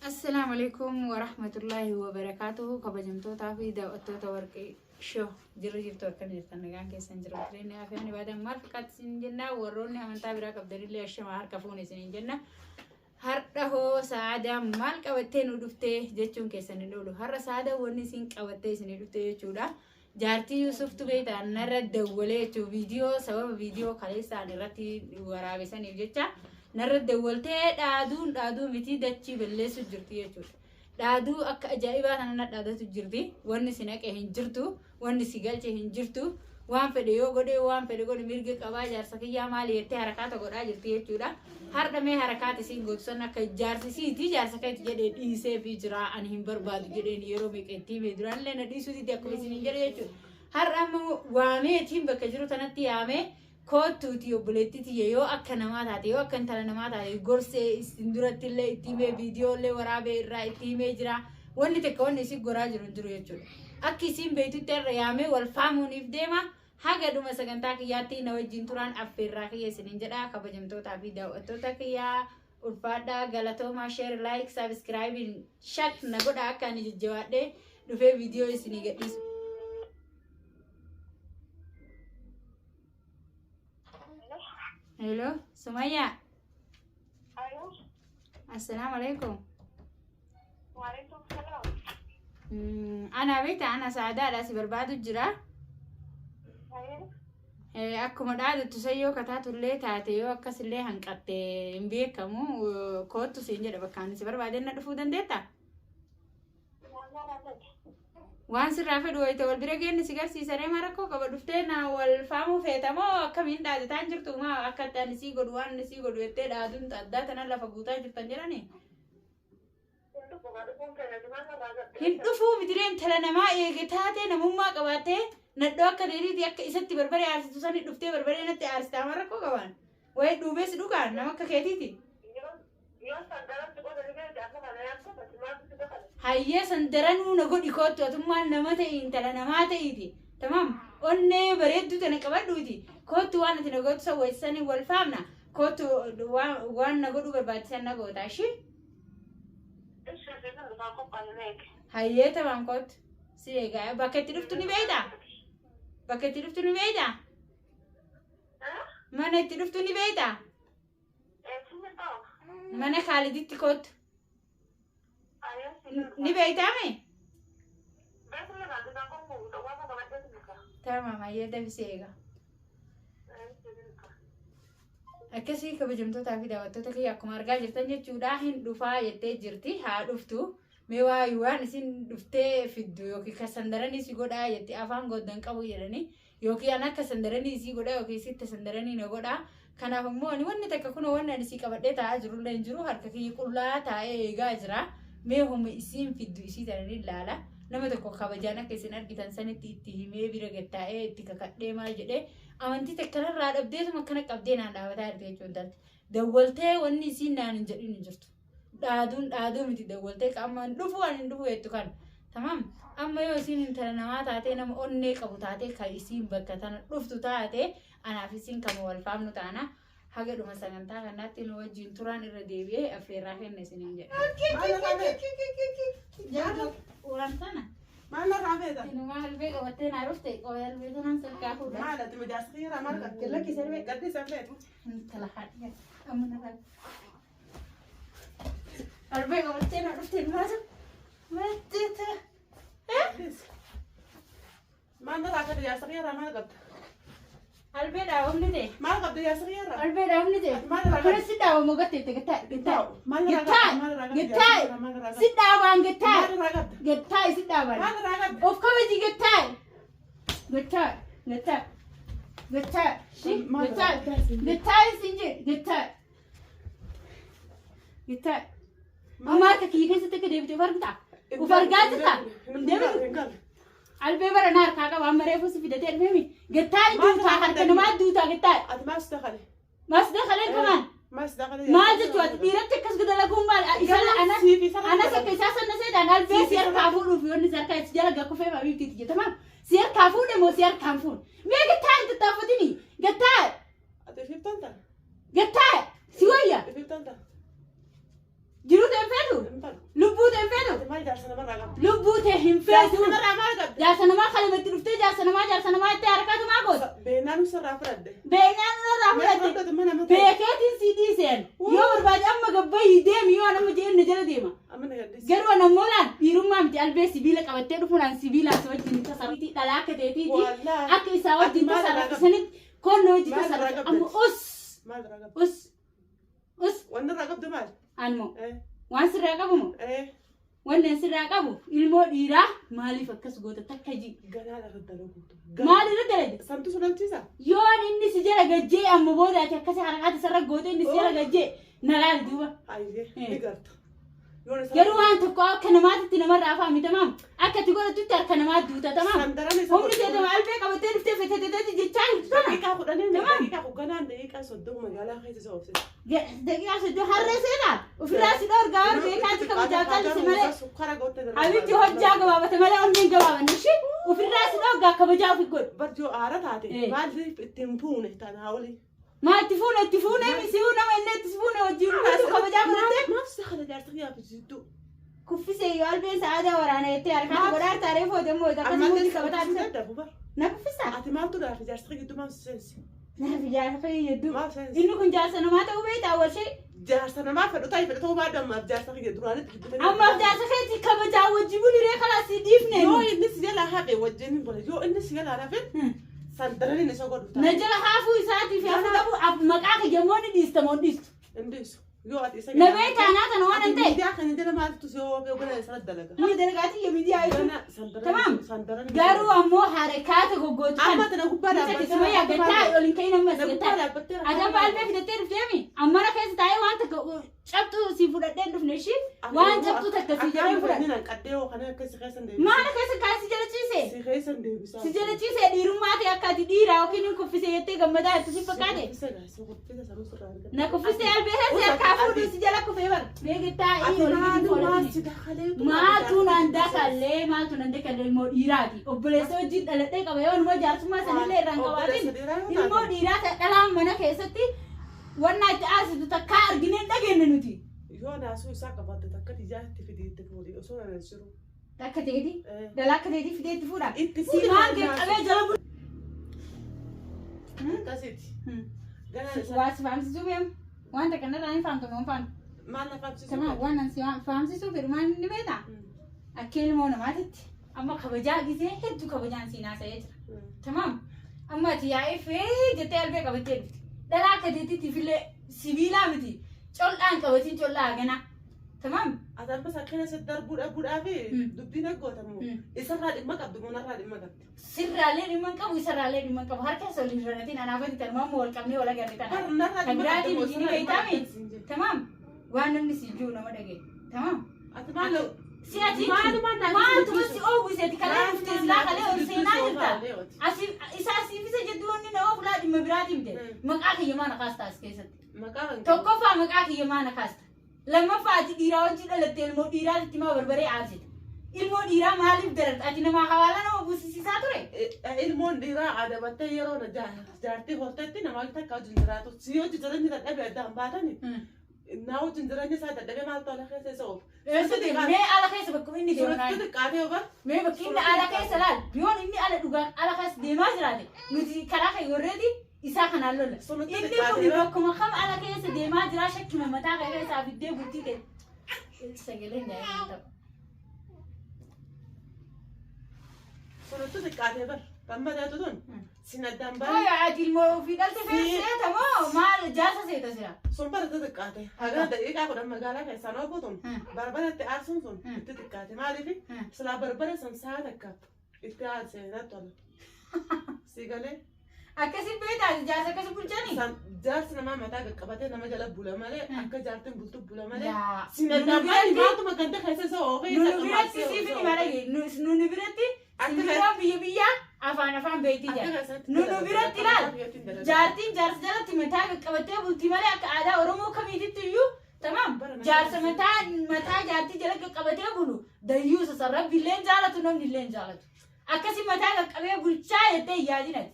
Assalaamu alaikum warahmatullaahi wabarakaatuhu kabajamtootaa fi daawwattoota warqee shoo jirra jirtu akkam jirtan nagaan keessan jiru jireenya afaan ibaadan maal fakkaatti isin jenna warroonni amantaa biraa qabdanillee ashama harka fuune isin jenna har'a hoo sa'aadaa maal qabattee nu dhuftee jechuun keessan hin oolu har'a sa'aadaa wanni isin qabattee isin dhufte jechuudha jaartii Yuusuftu beektaa narra dawwalee jechuun viidiyoo sababa viidiyoo kaleessaan irratti waraabesaniif jecha narra dawwaltee dhaaduun dhaaduu miti dachii balleessu jirti jechuudha. Dhaaduu akka ajaa'ibaa kana na dhaadatu jirti. Wanni si naqe hin jirtu. Wanni si galche hin jirtu. Waan fedhe yoo godhe waan fedhe godhe mirga qabaa jaarsa kiyyaa maali jettee harakaata godhaa jirti jechuudha. Har'a mee harakaata isiin gootu san akka jaarsi siiti jaarsa keeti jedhee dhiisee fi jira ani hin barbaadu jedheen yeroo meeqa itti himee duraallee na dhiisuu dide akkuma isin hin jedhe jechuudha. Har'a ammoo waameetiin bakka jiru tanatti yaamee koottuuti obboleettii tiyya yoo akka namaa taate yoo akka intala namaa taate gorsee isin duratti illee itti himee viidiyoo illee waraabee irraa itti himee jira. Wanni takka wanni isin goraa jiru hin jiru jechuudha. Akki isiin beektutti har'a yaamee wal faamuuniif deema. Haga dhuma sagantaa kiyyaatti na wajjin turaan affeerraa kiyya isiniin jedha kabajamtootaa fi daawwattoota kiyyaa ulfaadhaa galatoomaa share like subscribe shak na godha akka ani jajjabaadhee dhufee viidiyoo isinii gadhiisu. Hello, Sumayya. Alo, Assalaamu alaikum. waalaikum salaam. Ana beekta ana saadaadha si barbaadu jira. Hayee, Akkuma dhaadattu san yoo kataatullee taate yoo akkasillee hanqatte hin beekamu koottu siin jedha bakka ani si barbaadeen na dhufuu dandeettaa? maal barbaadde? Waan sirraa fedhu wayita wal bira geenye si garsiisa reema rakkoo qaba dhuftee na wal faamuu feeta moo akkamiin dhaadataan jirtu maa akka itti ani sii godhu waan ani sii godhu jettee dhaaduun addaa tana lafa guutaa jirtan jedhani. Hin dhufu gaa dhufuun keenya jimaan irraa gadde. Hin dhufuu mitiree intala namaa eege taatee namummaa qabaattee nadhoo akka deeriiti akka isatti barbaree aarsitu sani dhuftee barbaree natti aarsita amma rakkoo qabaan. Wayi dhuubees dhugaan nama akka keetiiti. Yoo yoo sangaratti godhani beekte amma kana yaaddu bati maaltu si godhani? Hayyee san daranuu na godhi koottu atummaan nama ta'i intala namaa ta'iiti. Tamam onnee bareedduu tana qabadhuuti koottu waan ati na gootu san wayisanii wal faamna koottu waan waan na godhuu barbaachisan na goota ishii. Ishi fi sun dhufaa qophaa'e meeqe? Hayyee tamam koottu si egaa bakka itti dhuftu ni beektaa? Bakka itti dhuftu ni beektaa? Mana itti dhuftu ni beektaa? Eessi jirtaa? Mana Kaaliditti koottu Ayyee si ni beektaa mee? Beekni irraa dhufaa qophaa'u dhawaa qabadhee si dhufa. Tamam hayyee dafisee egaa. Eessi jirta? Akkasii kabajamtootaa fi daawwattoota kiyya akkuma argaa jirtan jechuudha hin dhufaa jettee jirti haa dhuftu mee waayii waan isin dhuftee fiddu yookiin kan sandaranii si godhaa jetti afaan goddan qabu jedhanii yookiin an akka sandaranii isii godhaa yookiin sitti sandaranii na godhaa kanaaf immoo ani wanni takka kunoo wanni ani sii qabadhee taa'aa jirullee hin jiru harka kiyya qullaa taa'ee eegaa jira mee homa isiin fiddu isii tana ni ilaala nama tokko kabajaan akka isin argitan sanitti itti himee bira gattaa'ee itti kakadhee maal jedhee amantii takka narraa dhabdeetuma akkana qabdee naan dhaabataa jirti jechuun intalti. Dawwaltee wanni isiin naan hin jedhin hin jirtu. Dhaaduun dhaaduu miti dawwaltee qaama hin dhufu ani hin dhufu jettu kan. Tamaam amma yoo isiin intala namaa taatee nama onnee qabu taatee kan isiin bakka tana dhuftu taate anaaf isiin kama wal faamnu taana. Haga dhuma sagantaa kanaatti nu wajjin turaan irra deebi'ee affeerraa kenna isiniin jedha. Waan tana. Maal narraa feeta? Inumaa albee qabattee naa dhufte qoy albee tanaan sirkaa fuudha. Maal ati mijaas kiira maal qabdi? Lakki sarbee. Gaddi isa feetu. Intala haadha amma narraa. Albee qabattee naa dhufte inumaa sun. Mattita. Maal narraa feeta jaarsa kiira maal qabda? Albee dhaabamni ta'e. Maal qabda jaarsa kiira? Albee dhaabamni ta'e. Maal irraa qabdi? Akkana si dhaabamu gattee gattaa gattaa. Maal irraa Gattaa qabda? Maal irraa qabda? gattaa Maal irraa qabda? si dhaabaan gattaa Maal irraa qabda? gattaa si dhaabaan. Maal irraa qabda? Of kabaji gattaa gattaa gattaa gattaa shi Maal gattaa irraa qabda? gattaa isin jedhe gattaa gattaa. Amma harka kiyya keessatti akka deebite of argitaa? Of argaa jirtaa? Deebitu. Hin galu. Albee bara na harkaa qaba amma reefu si fidatee dhufeemi. Gattaa Maal duutaa irraa harka qabda? namaa duutaa gattaa. Ati maal si dakale? Maas dakalee kamaan. Maal si dakale? Maal jechuun ati dhiiratti akkas dalaguun maal? Isa anas Siif isa anas akka isaa sana seedhaan albee si harkaa fuudhuuf yoonni si harkaa si jala gakkufee mabiiftiiti jetama. Si harkaa fuudhe moo si harkaan fuudhe? Mee gattaa hin tattaaffatini? Gattaa Ati ifiif tolta? gattaa si wayya Ifiif tolta? jiruu ta'e feetu Hin tolu. Maal jaarsa namarraa qabdi? Lubbuu tee hin Jaarsa feetu. namarraa maal qabdi? Jaarsa namaa kalamatti dhuftee jaarsa namaa jaarsa namaa itti harkaatu maa goota? Beenaan sirraa fudhadhe. Beeknaan irraa fudhatte. Fudhadhe mana mataa. Beekeetiin si dhiiseen. Yoo barbaade amma gabbayyi deemi yoo nama jeen na jala deema. Amma na gaddisi. Garuu ana immoo laal dhiirummaa miti albee sibiila qabattee dhufuun sibiilaan si wajjin tasarratti dhalaa akka ta'eetiiti. Wallaahi. Akka isaa wajjin Ati maal irraa tasarratti konnoo wajjin Maal irraa tasarratti qabdi? amma us Maal irraa qabdi? us us Wanni irraa qabdu maal? anmoo Eh, waan sirraa qabu moo eh, Wannan sirraa qabu ilmoo dhiiraa maaliif akkas goota takka ji ganaa irra dalagu. Maal irra dalagde? Samtu sodaachisa? Yoon inni si jala gajjee amma booda ati akkasii harakaati sarara goote inni si jala gajjee na laali duuba. Ayyee, Eh. ni garta. Yoon isa- Garuu waan tokko akka namaatitti namarraa afaan mitamaam akka ati godhattutti harka namaa duuta tamaam. Sandaran isa Humni teetama albee qabattee dhuftee feteteteeti jechaa jirtu tana. Daqiiqaa kudhanii Tamam. daqiiqaa kudhanaan daqiiqaa soddoma magaalaa keessa isa oofsise. Daqiiqaa soddoma harree seenaa ofirraa si dhoorgaa warra beekaatti kabajaa callise malee. Sukkara goote irraa Abiddi hojjaa gabaabate malee onneen gabaabanne ishee ofirraa si dhoorgaa kabajaa ofi godhu. Barjoo aara taate Eh. maaliif ittiin fuune tanaa olii? Maa itti fuune itti fuune misi'uu nama inni itti fuune wajjin bultu kabajaa godhattee. Maaf si kana jaarsa kiyyaaf jidduu? Kuffisee yoo albeen sa'aadaa waraana jettee harkaatti godhaa taaree foote immoo akkasii Ammallee hundi qabataa si dhufte. dadhabu bar. Na kuffisaa? Ati maaltu gaafa jaarsa kiyya gidduu maaf si seensi? Naaf jaarsa kiyya hedduu. Maaf seensi? Inni kun jaarsa namaa ta'uu beektaa warshee. Jaarsa namaa fedhu ta'e fedhu ta'uu baadhu ammaaf jaarsa kiyya duraanitti jibbitanii. Ammaaf jaarsa keetti kabajaa wajjin buliree karaa si dhiifne. Yoo inni si jalaa hafe wajjin hin bule. Yoo inni si jalaa hafe sandaranii isa godhu Na jala haafuu isaatii fi haafuu qabu maqaa kiyya immoo ni dhiista moo hin dhiistu. Hin dhiisu. Yoo ati isa Na beektaa naa tana waan hin ta'e. Miidiyaa kana jala maaltu si yoo gana isarra dalaga. Nama dalagaatii yoo miidiyaa jechuun. Gana sandaranii Tamam. sandaranii. Garuu ammoo harakaata goggootu Amma kana. tana gubbaa Mucha dhaabbattee kisuma gattaa ol hin ka'in ammas Na gubbaa gattaa. dhaabbattee Ati amma albee fidattee dhufteemi ammana keessa taa'ee waan takka cabxuu si fudhadhee hin dhufne ishii waan cabxuu takka si jedhee fudhadhe. Akka qaddee hoo kana akka si keessa hin deebisu. Maala keessa kaa'ee si jala ciise? Si keessa hin deebisu. Si jala ciise dhiirummaa ta'e akka ati dhiiraa yookiin hin kuffise jettee gammadaa jirtu si fakkaate? Si kuffise sanuu sirraa argata. Na kuffise albee keessa harkaa fuudhuu si jala kufee bara. Beektaa Ati ol maaltu gidi si dakalee Maaltu naan dakallee maaltu naan dakallee ilmoo dhiiraati. Obboleessa wajjin dhaladhee qaba yoo ilmoo jaarsummaa sanillee irraan qabaatin ilmoo dhiiraa ta'e dhalaan mana keessatti wanna itti aarsitu takkaa arginee hin dhageenye nuti. Yoo naasuu isaa qabaatte takka ijaa itti fidee itti fuudhi osoo nan jiru. Akka ta'eeti dhalaa akka ta'eeti fidee itti fuudha. Itti fuudhi. Simaan qabee jala bulu. Akkasiiti. Ganaan isaa Waa si faamsisuu fe'amu. Wanta kanarraa hin faamtu moo hin faamtu? maal na faamsisuu? Tamam waan an si faamsisuu fedhu maal inni beektaa? Akka ilmoo namaatitti amma kabajaa gisee hedduu kabajaan siin haasa'ee jira. Tamam. Amma ati yaa'ee fee jettee albee qabattee dhufte. Dhalaa akka teettiitiif illee sibiilaa miti. Col'aan qabatiin collaa haganaa. Tamam. Ati amma sakkina si darbuu dhabuudhaafi dubbiin eeggootamu. Isarraa dhimma qabdu moo narraa dhimma qabdi? Sirraalee dhimma hin qabu isarraalee dhimma hin qabu. Harka isa waliin rarratiin anaaf ati tanuma wal qabnee wal agarre tana. Bar narraa Kan dhimma biraatiin qabdi moo miti ni isarraa dhimma beektaami. qabdi siin jedhe. Tamam. Waan namni si jiru nama dhagaye. Tamam. Ati maal Si ati Maalumaan naaf maaltu si si oowwiseeti kalee dhuftee silaa kalee ol seenaa jirta. Asi isa asiif isa jedduu wanni na oofulaa dhimma biraatiin miti. Maqaa kiyya maana kaasta as keessatti. Maqaa kan Tokkoffaa maqaa kiyya maana kaasta. Lammaffaa ati dhiiraa wajjin dhalatte ilmoo dhiiraatti maa barbaree aarsite. Ilmoo dhiiraa maaliif dararta? Ati namaa hawaala nama buusisiisaa ture? Ilmoon dhiiraa adabattee yeroo jaartii hortetti namaa takka wajjin jiraatu. Si wajjin jireenya dadhabee addaan baatani. Naa wajjin jireenya isaa dadhabee maaltu ala keessa isa oofu. Mee ala keessa bakka inni deemu Suuratti xiqqaatee oba. Mee bakki inni ala keessa laal yoon inni ala dhugaa ala keessa deemaa jiraate nuti karaa kee warreeti isaa kanaan lola. Sunutti Inni xiqqaatee kun bakkuma kam ala keessa deemaa jira shakkima mataa kee keessaa fiddee bultii ta'e. Sagaleen daa'imman ta'u. Sunutti xiqqaatee bar. Gammadaatu tun. Sin addaan baane. Ooyo ati ilmoo ofii dhalte fe'ee moo maal jaarsa seeta sira? Sun bara itti xiqqaate. Haga daqiiqaa kudhan magaalaa keessaan oofu tun. Barbaadatti aarsuun sun itti xiqqaate. Maaliif silaa barbare sun sa'a takka itti aarsee natti tola. Si galee. Akkasi beektaa jaarsa akkasi bulchanii? San jaarsi namaa mataa qaqqabatee nama jala bula malee akka jaartiin bultu bula malee. Yaa. Sin addaan baane maaltuma ganda keessa isa oofee isa Nunu biratti siif ni malee nunu biratti simbirroon biyya biyyaa afaan afaan beektii jira. Nunu biratti laal jaartiin jaarsa jalatti mataa qaqqabattee bultii malee akka aadaa Oromoo kamiititti iyyuu tamam jaarsa mataa mataa jaartii jala qaqqabatee bulu dayyuu sasarrabbi illee jaalatu namni illee jaalatu. Akkasi mataa qaqqabee bulchaa jettee hin yaadinati.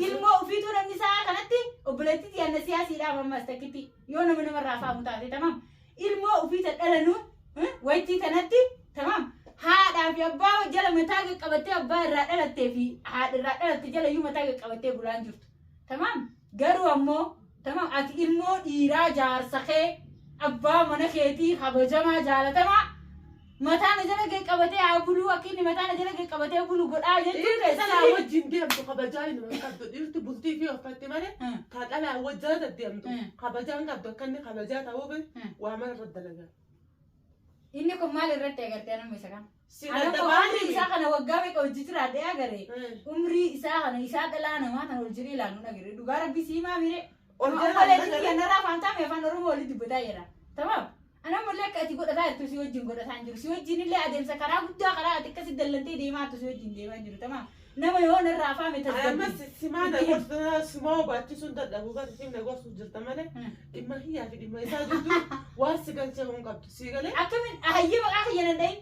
Ilmoo ofiituu namni sa'a kanatti obboleettii xiyyaanna siyaasiidhaaf ammas takkitti yoo nama namarraa faamu taate tamam. Ilmoo ofiita dhalanuu waytii kanatti tamam. qabattee abbaa irraa dhalattee fi haadha irraa dhalatte jala iyyuu mataa qabattee bulaan jirtu. Tamaam garuu ammoo tamaam ati ilmoo dhiiraa jaarsa kee abbaa mana keetii kabajamaa jaalatamaa mataa na jala qabatee haa buluu akka inni mataa na jala qabatee bulu godhaa jechuun Dhiirri dhalaa wajjin deemtu kabajaa hin qabdu. Dhiirti bultii fi uffatti malee ta dhalaa wajjin deddeemtu kabajaa hin qabdu. Akka inni kabajaa ta'uuf waa mara irratti dalagaa. Inni kun maal irratti agartee nama isa kana? Si Anammoo dadhabaa umrii isaa kana waggaa meeqa hojii jiraadhee agaree umrii isaa kana isaa dhalaa namaa kana ol jiree ilaaluun agaree dhugaa rabbii siimaa mire. Ol jala Obboleettii agaree. kennarraa afaan taame afaan Oromoo walitti dubbataa jira. Tamaam. Anammallee akka ati godhataa jirtu si wajjin godhataa hin jiru. Si wajjin illee adeemsa karaa guddaa karaa ati akkasi dallantee deemaa jirtu si wajjin deemaa hin jiru. Tamaam. Nama yoo narraa afaame Amma tasgabbii. simaa na gorsu simaa hubaachisuun dadhabu kan isin na gorsu jirta malee dhimma kiyyaa fi dhimma isaa jidduu waan si galchee hin qabdu. Si galee Akkamiin hayyee maqaa kiyya nan dhahin.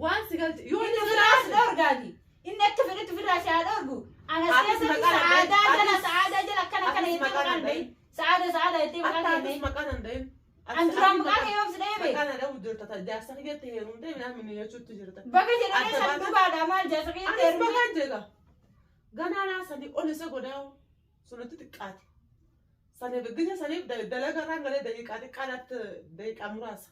waan si galche yoo Inni inni ofirraa si dhoorgaati. Inni akka fedhetti ofirraa si haa dhoorgu. Anas Atis keessatti maqaa nan dhahin. sa'aadaa jala Atis- sa'aadaa jala akkana akkana atis jettee maqaa maqaa nan nan dhahin. Sa'aada sa'aada jettee maqaa Akka kiyya atis dhahin. maqaa nan dhahin. An duraan maqaa kee yoom si dhahee beeku? Maqaa na dhahu jirta. Jaarsa kiyyatti heerumtee midhaan miniyyachuutti jirta. Baga jedhamee Adda san baata- dhugaadha maal jaarsa kiyyatti Anis heerumte. maqaan jedha. Ganaa sanii ol isa godhaa sunatti xiqqaate. Saniif gisa saniif dalaga irraan galee daqiiqaa xiqqaadhaatti daqiiqaa muraasa.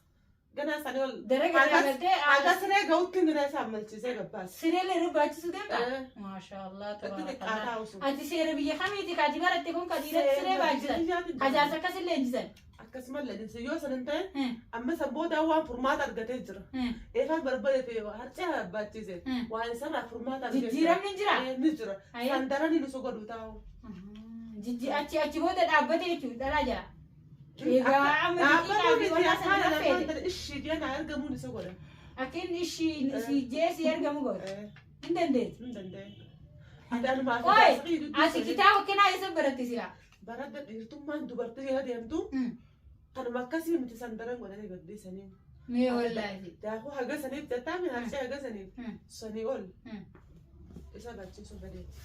Ganaa sanii ol. Dalaga irraa galtee Haga siree ga'utti mina isaa ammalchiisee gabbaase. sireelee irra baachisuu deemta? Eh. Maashaallah Itti tabaarakallah. xiqqaataa osoo. Ati seera biyya kamiiti kaati baratte kun ka dhiiratti siree baachisan? Ka jaarsa akkasillee leenjisan? Akkasuma leenjise yoo san hin ta'in amma san booda waan furmaata argatee jira. Eefaan barbaade fi harcee barbaachise waan isarraa furmaata argatee jira. Jijjiiramni hin jiraa? Eh, ni jira. Ayya. San daranii nu sogodhu taa'u. Jijji achi achi booda dhaabbate jechuudha dhalaa jira. Egaa amma Dhaabbata daqiiqaa fi miti walaa sana afaan irra afaan feete. tana ishii jeen argamuun isa godha. Akka inni ishii si jee si ergamu godha. Eh, Hin dandeetti. hin danda'e. Ati anumaa fi Oi, jaarsa kiyyuu ati kitaaba kenaa eessa baratte silaa? Baradda dhiirtummaan dubartii yoo deemtu kanuma akkasii miti san daran godhanii gadhiisanii. Mee wallaahi. Daakuu haga saniif jettaa mi harcee haga saniif sanii ol isa barsiisuu badeeti.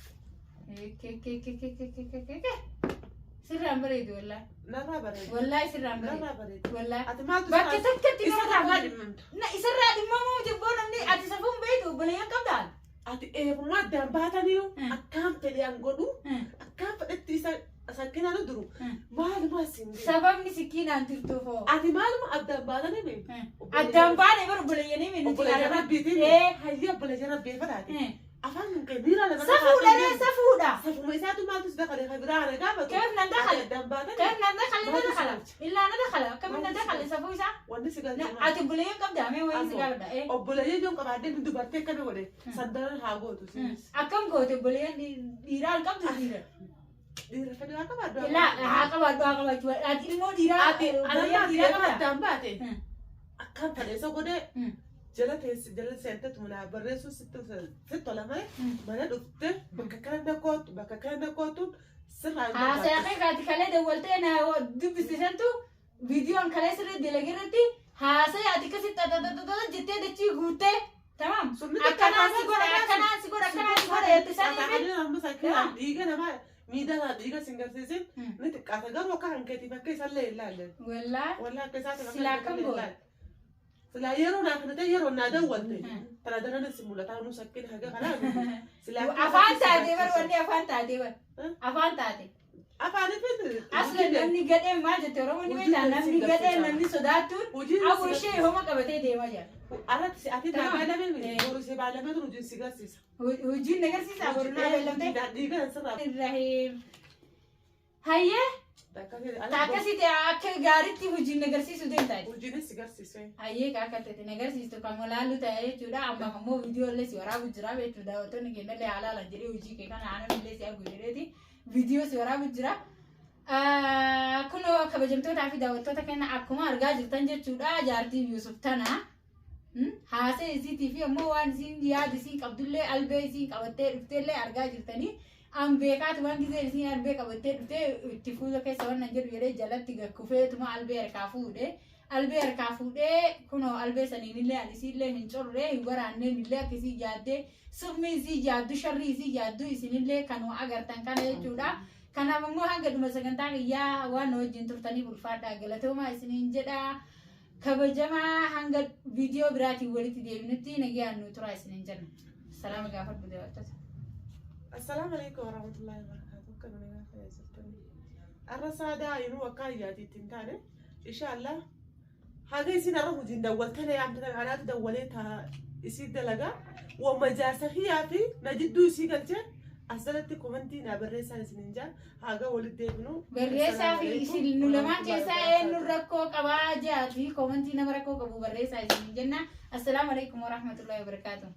Sirraan bareedu wallaahi. Narraa bareeda. Wallaahi sirraan bareedu. Narraa bareeda. Wallaahi. Ati maaltu Bakka takkatti nama isarraa maa ta'a. dhimmamta? Na isarraa dhimmamuu jibboo namni ati safuun beektu obboleeyyan qabdaan. Ati eefumaa addaan baataniiru akkaan fedhe an godhu akkaan fedhetti isa sakkinaan duru maaluma siin godhu. Sababni sikkiinaan turtuufoo. Ati maaluma addaan baatanii mee? Addaan baane bar obboleeyyanii mee nuti Obboleeyyan rabbiitiin Eh. hayyee obboleeyyan rabbii fataate. Afaan kun kee miira lama Safuudha ree safuudha. Safuma isaatu maaltu si dakale kan biraa ana gaafatu. Keef nan dakale. Ati addaan baatanii Keef nan dakale na Maaltu si dakala. galche? Illaa na dakala. Akkamiin na dakale safuu isaa? Wanni si galche maal? Ati obboleeyyan qabdaa mee wayii si gaafadha. Eh. Obboleeyyan yoon qabaadde ni dubartii akkana godhe sandaran haa gootu siinis. Akkam goote obboleeyyan dhiiraa hin qabdu dhiira. Dhiira fedhe haa qabaaddu. Illaa haa qabaadhu haa qabaachuu. Ati ilmoo dhiiraa Ati obboleeyyan anammaa dhiiraa eefa qabdaa. addaan baate akkaan fedhe isa godhe jala teessi jala seente tumulaa barreessuu sitti tola malee mana dhufte bakka kana nakootu bakka kana nakootu sirraa hin Haasa'ee barbaachisu. kaati kalee dawwaltee na dubbisiisantu viidiyoon kalee sirrii dalagee irratti haasa'ee ati akkasitti xaxaxaxaxa jettee dachii guuttee tamaam Sunni akkanaan si godha akkanaan si godha akkanaan si godha jette sanii fi Dhiiga namaa miidhaa dhiiga sin garsiisin ni xiqqaata garuu akka hankeetiif akka isallee hin laalle. wallaa Walaa akka isaatiif akka Silaa akkam hankeetillee hin goota? laalle. Silaa yeroo naa kana ta'e yeroo naa dawwalte tana daran si mul'ata nu sakkina haga kanaa miti. Silaa akka afaan isaatti si taatee bar barsiisa. wanni afaan taatee bar afaan taate Afaan ifi asli namni gadheen maal jette oromoon ni beektaa namni gadheen namni sodaattuun Hojiin awwa ishee homa qabatee deemaa jira Alatti ati naa Tamam. baalamee Eh. boru si baalamee turu hojiin si garsiisa. Hojiin agarsiisa boru naa beellamtee Dhiiga sirraa. Rahim hayyee Akkasii ta'e akka gaariitti hojiin agarsiisuu deemtaa. Hojiinis si garsiise. Hayyee akka ta'e agarsiistu kan walaallu ta'e jechuudha. Amma ammoo viidiyoo illee si waraabu jira jechuudha. Daawwattoonni keenya illee halaala jedhee hojii kee kana aanan illee si argu jedheeti viidiyoo si waraabu jira. Kunoo kabajamtootaa fi daawwattoota keenya akkuma argaa jirtan jechuudha. Jaartii Yuusuf tana. Haasee isiitii fi ammoo waan isiin yaada isiin qabdullee albee isiin qabattee dhufteellee argaa jirtanii. An beekaati waan giseen isiin albee qabattee dhuftee itti fuula keessa waan nan jedhu jedhee jalatti gakkufeetuma albee harkaa fuudhee. Albee harkaa fuudhee kunoo albee saniinillee ani isiillee hin corree hin waraanneen illee akka isii yaaddee summii isii yaaddu sharrii isii yaaddu isinillee kanuma agartan kana jechuudha. Kanaaf immoo hanga dhuma sagantaa kiyyaa waan na wajjin turtaniif ulfaadhaa galatoomaa isiniin jedha. Kabajamaa hanga viidiyoo biraatiin walitti deebinutti nagayaan nu turaa isiniin jenna. Salaama gaafadhu daawwattoota. Assalaamu alaikum warahmatullahi wabarakatuh. Akkam nagaa fayyaa jirtanii. Arra saadaa inuu akka ayyaatiitti hin taane inshaallah haga isin arra hojiin dawwaltane yaamte anaatu dawwalee taa isii dalagaa wamma jaarsa kiyyaa fi na jidduu isii galchee as jalatti komantii naa barreessaa isin hin jaa haga walitti deebinu. Barreessaa fi isin nu lamaan keessaa eenyu rakkoo qabaa jaa fi komantii nama rakkoo qabu barreessaa isin jenna. Assalaamu alaikum warahmatullahi wabarakaatuh.